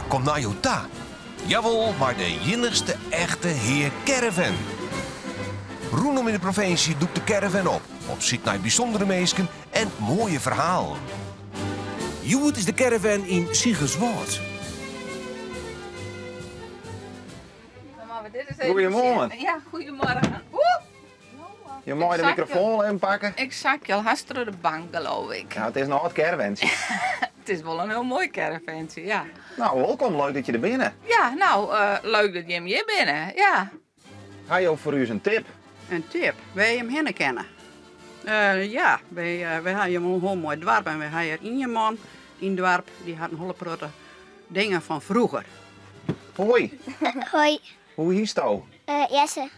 komt nei jo ta. Jawol, mei de iennichste echte Hea Caravan. Rûnom yn de provinsje dûkt de caravan op, op syk nei bysûndere minsken en moaie ferhalen. Hjoed is de caravan yn Sigerswâld. Goeiemoarn. Ja, goedemorgen. Oeh! Je meie de microfoon even pakken. Ik zakje al hast door de bank, geloof ik. Ja, het is een oud caravantje. Het is wel een heel mooi caravantje, ja. Nou, welkom. Leuk dat je er bent. Ja, nou, leuk dat je hem hier bent, ja. Ha jo foar ús in tip? In tip? Wêr je him hinne kinne? Ja, wy ha hjir in hiel moai doarp en wy ha hjir ien man yn it doarp dy hat in hiele protte dingen fan froeger. Hoi. Hoi. Hoe hietsto? Jesse.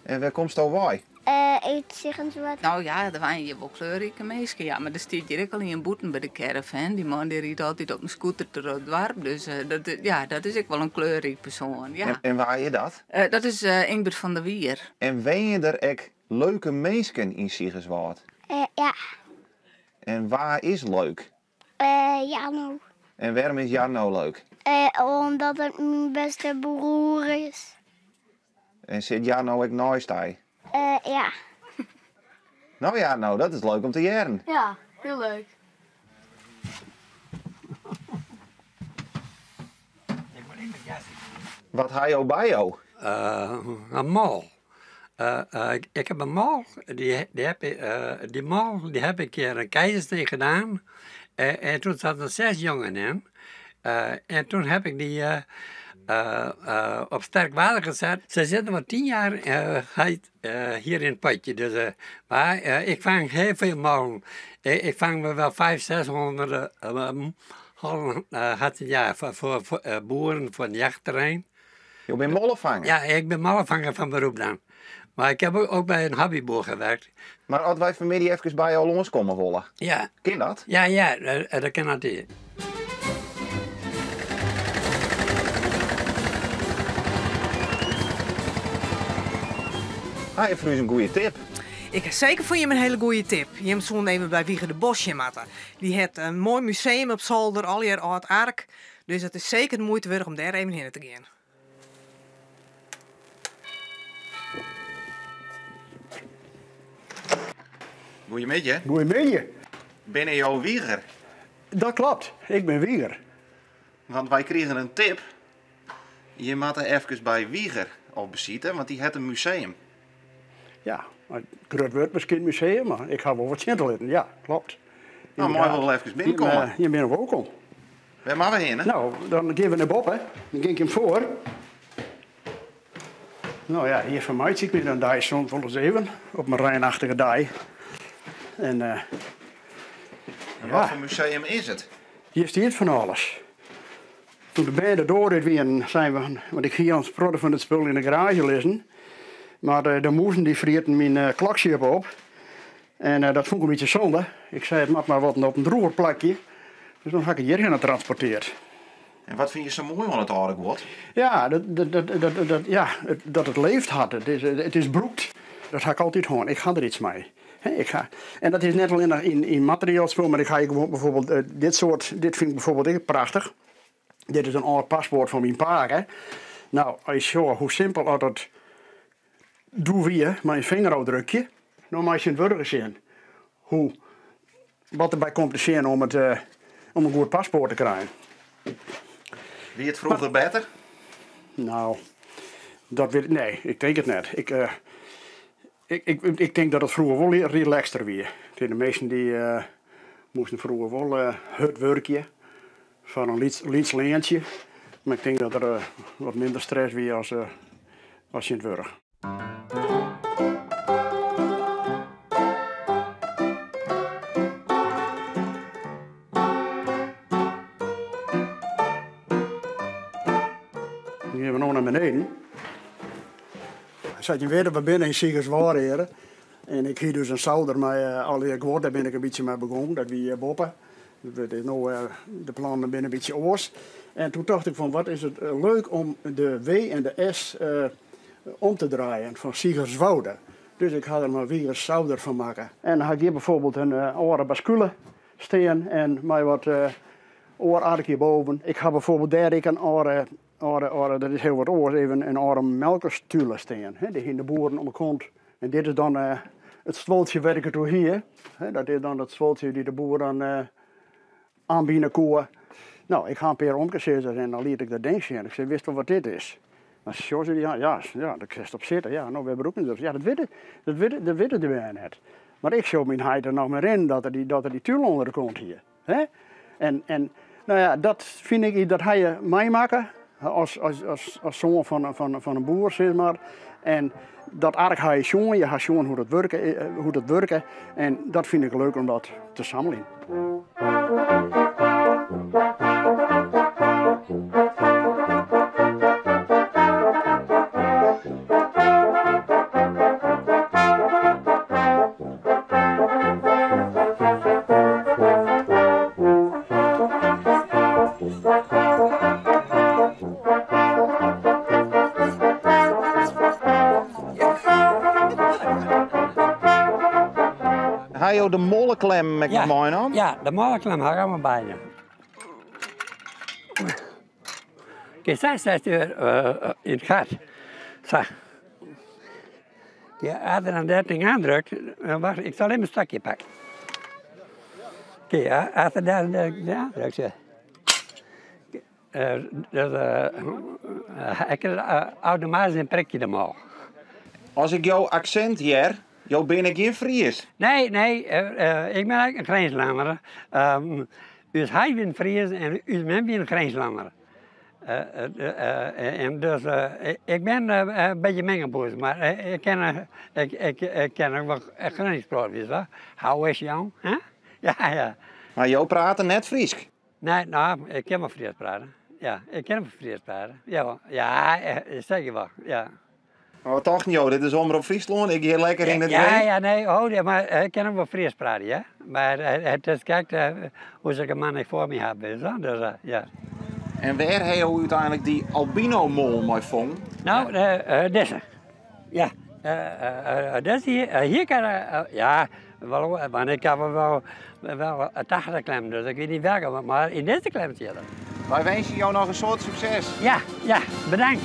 En wêr komsto wei? Ut Sigerswâld. Nou ja, der wenje hjir wol kleurrike minsken, ja, mar der stiet hjir ek al ien bûten by de caravan. Dy man dy rydt altyd op in scooter troch it doarp, dus dat, ja, dat is ek wol in kleurryk persoan, ja. En wa is dat? Dat is Ingbert van der Wier. En wenje der ek leuke minsken yn Sigerswâld? Ja. En wa is leuk? Jarno. En wêrom is Jarno leuk? Omdat it myn bêste broer is. En sit Jarno ek neist dy? Ja. Nou Jarno, dat is leuk om te hearren. Ja, hiel leuk. Wat ha jo by jo? In mol. Ik heb in mol, dy mol dy heb ik kear in keizersnee gedaan en toen zaten er 6 jongen in en toen heb ik die op sterk water gezet. Ze zitten al 10 jaar hier in het potje. Dus, maar ik vang heel veel mollen. Ik vang wel 5, 600 mollen het jaar voor boeren, voor een jachtterrein. Jo binne mollefanger? Ja, ik ben mollefanger van beroep dan. Maar ik heb ook bij een hobbyboer gewerkt. Maar as wy fanmiddei efkes by jo lânskomme wolle, Ja. kin dat? Ja, ja, dat kin altyd. Ha je foar ús in goede tip? Ik ha seker foar jim in hiele goede tip. Jim soene even by Wieger de Bos sjen moatte. Dy hat in moai museum op solder, allegear âld ark. Dus it is seker de muoite wurdich om dêr even hinne te gean. Goeiemiddei. Goeiemiddei. Binne jo Wieger? Dat klopt, ik bin Wieger. Want wy krigen in tip. Je moatte efkes by Wieger op besite, want dy hat in museum. Ja, in grut wurd miskien museum, mar ik ha wol wat sjen te litten. Ja, klopt. Nou, meie we wol efkes binnenkomme. Jim binne wolkom. Wêr moatte we hinne? Nou, dan gean we nei boppe. Dan gean ik jim foar. Nou ja, hjir fermeitsje ik my dan dei soms wolris even op in reinachtige dei. En, En wat foar museum is it? Hjir stiet fan alles. Toen de bern de doar út wienen, seinen we, want ik hie al in protte fan it spul yn de garaazje lizzen, mar de mûzen dy frieten myn kloksjip op. En dat fûn ik in bytsje sonde. Ik sei, it moat mar wat op in drûger plakje. Dus dan ha ik it hjirhinne transporteard. En wat fine je sa moai oan it âlde guod? Ja, dat it leefd hat. It is brûkt. Dat ha ik altyd hân. Ik ha der iets mei. Hè, ik ha, en dat is net allinnich yn materieel spul, mar ik ha ek gewoan bijvoorbeeld dit soart, dit fyn ik bijvoorbeeld ek prachtich. Dit is in âld paspoart fan myn pake. Nou, as je sjogge hoe simpel as dat doe wie, mei in fingerôfdrukje. No mei tsjintwurdich sjen hoe, wat derby komt te sjen om in goed paspoart te krijen. Wie it froeger better? Nou, dat wit ik, nee, ik tink it net. Ik tink dat it froeger wol relaxter wie. De minsken dy moasten froeger wol hurd wurkje foar in lyts leantsje. Mar ik tink dat der wat minder stress wie as tsjintwurdich. Dan gean we no nei beneden. Sa't je witte, we binne yn Sigerswâld hjir. En ik hie dus in souder mei allegear guod, dêr bin ik in bytsje mei begûn. Dat wie boppe. Dat is no, de plannen binne in bytsje oars. En toen tocht ik fan, wat is it leuk om de W en de S om te draaien fan Siegerswoude. Dus ik ha der mar Wiegers Souder fan makke. En dan ha ik hjir bijvoorbeeld in âlde baskule stean en mei wat. Oar ark hjirboven. Ik ha bijvoorbeeld dêr ek in âlde, âlde, âlde, dat is hiel wat oars, even in âlde melkerstule stean. Dy hiene de boeren om 'e kont. En dit is dan it stuoltsje wêr't ik it oer hie. Dat is dan it stuoltsje dy't de boer dan oanbine koe. No, ik ha in pear omkesizzers en dan liet ik dat ding sjen. Ik sei, witsto wat dit is? Dan sjogge se, ja, ja, ja, dêr kinst op sitte. Ja, no, wêr brûke se dat? Ja, dat witte, dat witte, dat witte de bern net. Mar ik sjoch myn heit der noch mei rinnen dat er dy, dat er dy tule ûnder de kont hie. Hè? En, en no ja, dat fyn ik, dat ha je meimakke as, as, as, as soan fan, fan, fan in boer, sis mar. En dat ark ha je sjoen, je ha sjoen hoe dat wurke, hoe dat wurke. En dat fyn ik leuk om dat te sammeljen. Ha jo de molleklem ek noch meinaam? Ja, de molleklem ha ik allemaal by my. Kijk, sa staat er yn it gat. Sa. Ja, as er dan dat ding aandrukt, dan wacht, ik sal even in stakje pakken. Kijk, as er dat ding aandrukt, ja. Dus ik automatisch in prikje de mal. As ik jo aksint hear, jo binne gjin Fries. Nee, nee, ik bin ek in Grinslanner. Us heit wie in Fries en ús mem wie in Grinslanner. En dus ik bin in bytsje mengelpoes, mar ik kin ik kin ek wol Gronings prate, witst wol. How is jong, hè? Ja, ja. Mar jo prate net Frysk? Nee, no, ik kin wol Frysk prate. Ja, ik kin wol Frysk prate. Jawol, ja, seker wol, ja. Mar wat tochten jo, dit is Omrop Fryslân, ik gean lekker yn it Ja, ja, nee, oh, mar ik kin ek wol Frysk prate, ja. Mar it is krekt hoe ik in man ik foar my ha, witst wol, dus ja. En wêr ha jo úteinlik dy albino-mol mei fongen? No, dizze. Ja, dizze hjir, hjir kan, ja, want ik ha wol wel 80 klemmen, dus ik wit net welke, mar yn dizze klem sit er. Wy winskje jo noch in soad sukses. Ja, ja, bedankt.